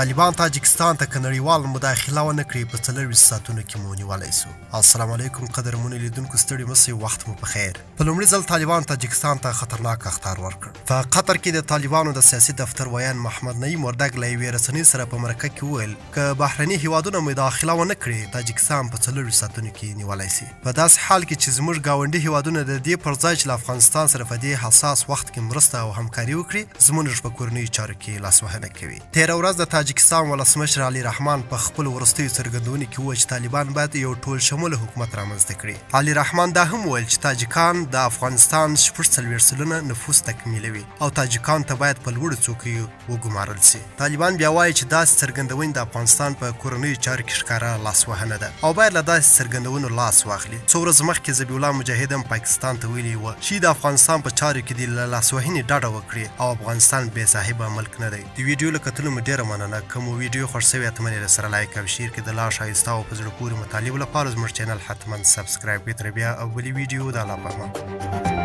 طالبان تاجکستان ته که نړیوال مداخله ونه کړي، په 24 ساعتونو کې مو نیولی شو. السلام علیکم قدرمنو لیدونکو، ستړي مه شئ، وخت مو په خیر. په لومړي ځل طالبان تاجکستان ته خطرناک اخطار ورکړ. په قطر کې د طالبانو د سیاسي دفتر ویاند محمد نعیم وردګ له یوې رسنۍ سره په مرکه کې وویل، که بهرني هیوادونه مداخله ونه کړي، تاجکستان په 24 ساعتونو کې نیولی شي. په داسې حال کې چې زموږ ګاونډي هیوادونه د دې پر ځای چې له افغانستان سره په دې حساس وخت کې مرسته او همکاري وکړي، زموږ په کورنیو چارو کې لاسوهنه کوي. تېره ورځ د تاجکستان ولسمشر علي رحمان په خپلو وروستیو څرګندونو کې وویل چې طالبان باید یو ټول شموله حکومت رامنځته کړي. علي رحمان دا هم وویل چې تاجکان د افغانستان 46% نفوس تکمیلوي او تاجکان ته باید په لوړو څوکیو وګمارل شي. طالبان بیا وایي چې داسې څرګندونې د افغانستان په کورنیو چارو کې ښکاره لاسوهنه ده او باید له داسې څرګندونو لاس واخلي. څو ورځې مخکې ذبیح الله مجاهد هم پاکستان ته ویلي وو چې د افغانستان په چارو کې دې له لاسوهنې ډډه وکړي او افغانستان بې صاحبه ملک نه دی. د ویډیو له کتلو مو ډېره مننه. که مو ویډیو خوښ شوې، حتما یې سره لایک او share کړئ. د لا ښایسته او په زړه پورې مطالبو لپاره زموږ چینل حتما subscribe کړئ. تر بیا او بلې ویډیو، د الله په امان.